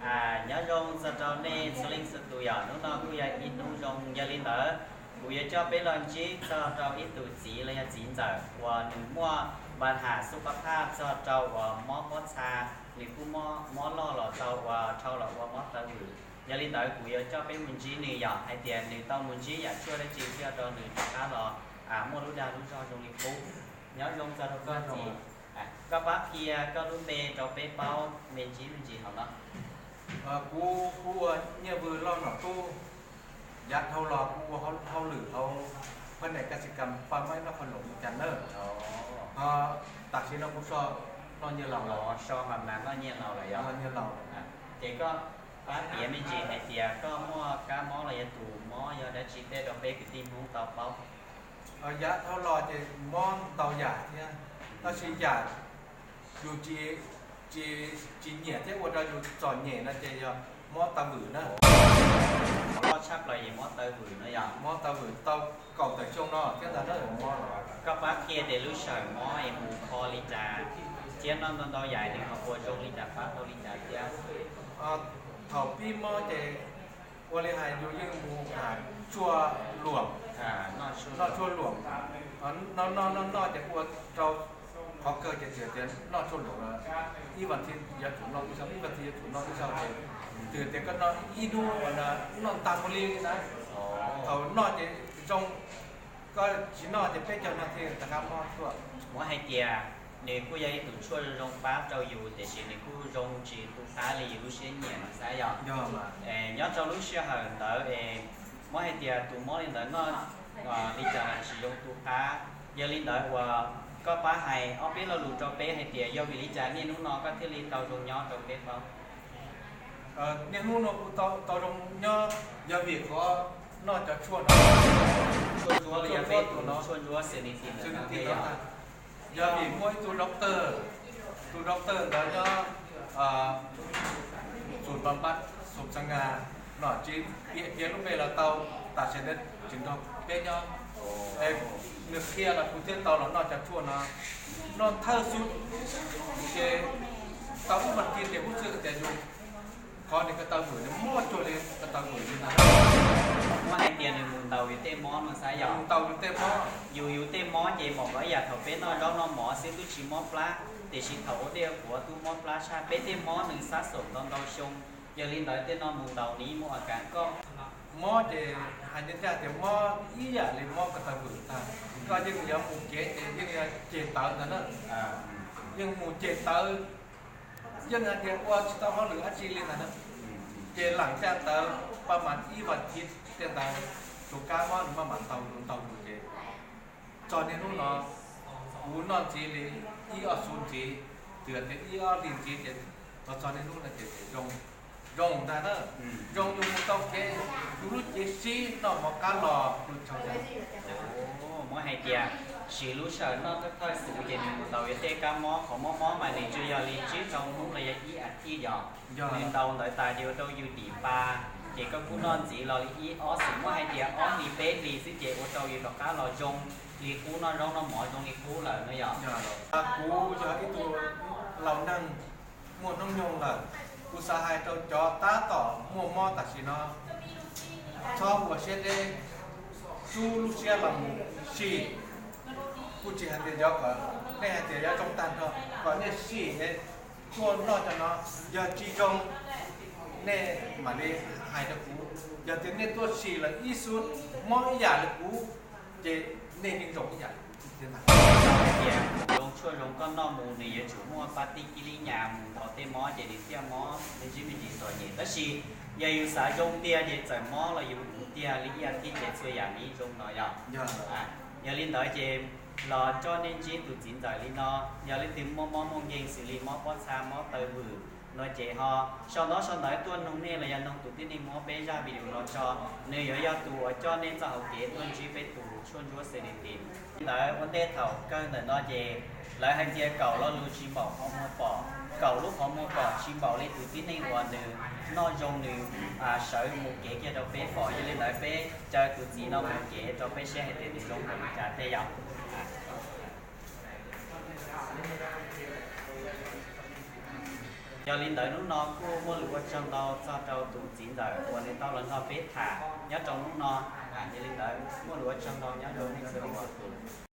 Nyob zoo txog rau nej txhua leej txhua tus yom, hnub no kuj yog ib hnub zoo. Yog li ntawd, kuv yuav coj peb los ntsib txog rau ib tug txiv los yog txiv ntxawm uas nws muaj npa nham xub pab thaj txog rau uas mob pob txha, nws kuj mob loj los tau ua dhau los ua mob taw vwm. Yog li ntawd, kuv yuav coj peb mus ntsib nws yom, hais tias nws tau mus ntsib yam tshuaj dab tsi thiaj rau nws rov qab los muaj lub dag lub zog zoo li qub. Nyob zoo txog rau koj txiv, koj pab qhia koj lub npe rau peb paub me ntsis me ntsis hauv no. Kuv hu ua Nyiaj Vwm Lauj Nom Tub. Yav dhau los kuv ua hauj lwm hauv phab nees kas xi kam paj maib noj qhov loos li cas nawb. Tam sim no kuv so noj nyiaj laus lawm. So mas noj nyiaj laus lawm yog? Noj nyiaj laus. Ces koj pab piav me ntsis hais tias koj muaj kab mob los yog tus mob yog dab tsi tej rau peb kwv tij Hmoob tau paub. Yav dhau los ces mob ntau yam thiab, tab sis yam yus tsis nyiam thiab ua rau yus txom nyem no ces yog mob taw vwm na. Mob tshaj plaws es mob taw vwm no yog? Mob taw vwm tau kaum tawm xyoo no thiab ntag na mob. Koj pab qhia tias lub sij hawm mob es mus kho li cas thiab noj ntau ntau yam nws ho ua zoo li cas pab tau li cas thiab? Thaum pib mob ces ua li hais yus yeej mus noj tshuaj luam, noj tshuaj luam, noj noj noj noj ces ua rau qhov kawg ces txawm tias noj tshuaj luam los ib vas thiv yuav tsum noj ib zaug, ib vas thiv yuav tsum noj ib zaug ces twb tias koj noj ib hnub uas noj tag npaum li na. Thaum noj ces zoo, koj tsis noj ces peb caug no thiaj rov qab mob tuaj. Muab hais tias nws kuj yog ib tug tshuaj zoo zoo pab rau yus tiam sis nws kuj zoo tsis tu qab li yus lub siab nyiam no xav yog? Nyob rau lub sij hawm ntawd es muab hais tias tus mob li ntawd noj li cas los tsis zoo tu qab. Yog li ntawd uas koj pab hais ob peb lo lus rau peb hais tias yog vim li cas niaj hnub no koj thiaj li tau zoo nyob rau peb paub? Niaj hnub no kuv tau zoo nyob yog vim qhov noj cov tshuaj no. Tshuaj ntsuab los yog peb tus no, tshuaj ntsuab xws li tim ntawd no. Yog vim muaj ib tug doctor, tus doctor ntawd nyob Xus Npa Npab, Xus Xas Ngas, nom tswv piav lub npe los tau, tam sim ntawd tseem nrog peb nyob. Nws qhia los kuv thiaj tau los noj cov tshuaj no. Noj thawj xub ces tau ib vas thiv ces huj xwb tias yus qhov nws ko taw vwm nws muaj cuag li ko taw vwm li ntag. Muab hais tias nws mus ntaus yus tej mob no xav yog? Ntaus yus tej mob. Yus yus tej mob ces mam nkaus ib yam thaum peb noj zaub noj mov xwb twb tsis mob plab, tiam sis thaum ua dej ua qhuav twb mob plab tshaj. Peb tej mob nws xab xom ntau ntau xyoo, yog li ntawd tej no mus ntaus nws yeej muaj a kav koj. Mob ces hais ncaj ncaj tias mob ib yam li mob ko taw vwm ntag. Koj yeej yuav mus kev ces yeej yuav ceg tawv ntag na. Yeej mus ceg tawv, yeej hais tias ua tsis tau hauj lwm dab tsi li ntag na. Ces lam caj ntawd pab mas ib vas thiv tej ntawd, tus kab mob nws maj mam ntaus ntau mus ces txog niaj hnub no kuv noj ntxiv li ib ob xub ntxiv, twb tias ib ob hlis ntxiv ces los txog niaj hnub no ces zoo, zoo ntag na. Zoo yus mus tau kev, yus lub cev sib noj mov qab los yus tsaug ntag. Muab hais tias siv lub sij hawm noj thawj xub ces nws mus ntaus yus tej kab mob, qhov mob mob mas nws tsuas yog li tsib rau hnub los yog ib as thiv yog. Nws ntaus ntawd tas ces ua rau yus dim pa, ces koj kuj noj ntxiv los li ib ob xub, muab hais tias ob hlis peb hlis xwb ces ua rau yus rov qab los zoo li qub, noj zaub noj mov zoo li qub lawm no yog. Kuv yog ib tug laus neeg muaj hnub nyoog lawm, kuv xav hais rau cov tab tom muaj mob tam sim no, txhob ua siab deb, rub lub siab los mus sim. Kuj tsis hais tias yog kom nej hais tias yuav zoo tag nrho, kom nej sim es tuaj noj cov no, yog tsis zoo nej mam li hais rau kuv. Yog tias nej tuaj sim lawm ib xub mob ib yam li kuv, ces nej yeej zoo ib yam li kuv thiab ntag. Hais tias zoo tshuaj zoo koj noj mus nws yuav tsum muaj pab tij kib lib nyas mus ntaus tej mob ces nws thiaj mob me ntsis me ntsis txom nyem. Tab sis yog yus xav zoo tiag ces txawm mob los yus mus tiag li ib as thiv ces txhua yam nws zoo no yog. Yog li ntawd ces los coj nej ntsib tus txiv ntxawm li no, yog leej twg muaj mob muaj nkeeg xws li mob pob txha mob taw vwm no ces ho sau ntaub sau ntawv tuaj nug nej los yog nug tus tib neeg muab peb zaj video no tso, nws yuav yog tus uas coj nej txoj hauv kev tuaj ntsib peb tus tshuaj ntsuab Selectin. Li ntawd ua ntej thaum kawg ntawm no ces lawv hais tias kaum lo lus tsis npaum qhov muag pom, kaum lub qhov muag pom tsis npaum li tus tib neeg uas nws noj zoo nws sawv mus kev kiag rau peb pom. Yog li ntawd peb caw tus txiv no mus kev rau peb saib hais tias nws zoo npaum li cas tej yom. Yog li ntawd hnub no kuj muaj lus ua tsaug ntau txog rau tus txiv ntxawm uas nws tau los nrog peb tham nyob rau hnub no. Yog li ntawd muaj lus ua tsaug ntau nyob rau nej txhua leej txhua tus.